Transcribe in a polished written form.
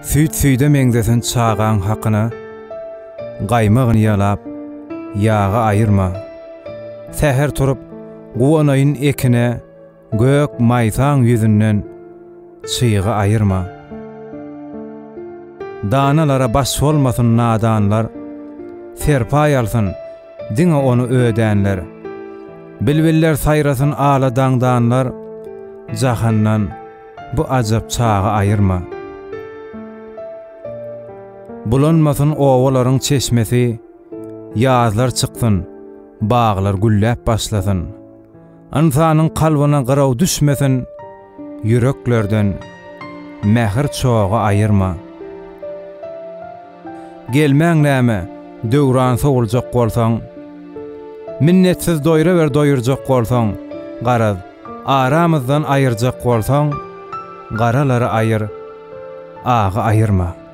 Süýt süýde meňzesin çagaň hakyna, Gaýmagyny ýalap, ýagy aýyrma. Säher turup, guwanaýyn ekine, Gök maýsaň ýüzünden çygy aýyrma. Danalara baş bolmasyn nadanlar, Serpaý alsyn diňe ony ödänler. Bilbiller saýrasyn ala daňdanlar, Jahandan bu ajap çagy aýyrma. Bulanmasyn obalaryň çeşmesi, Ýazlar çyksyn, baglar gülläp başlasyn. Ynsanyň kalbyna gyraw düşmesin, Ýüreklerden mähir çogy aýyrma. Gelmäň näme, döwran sowuljak bolsaň, Minnetsiz doýraber doýurjak bolsaň, Garaz, aramyzdan aýyrjak bolsaň, Garalary aýyr, agy aýyrma.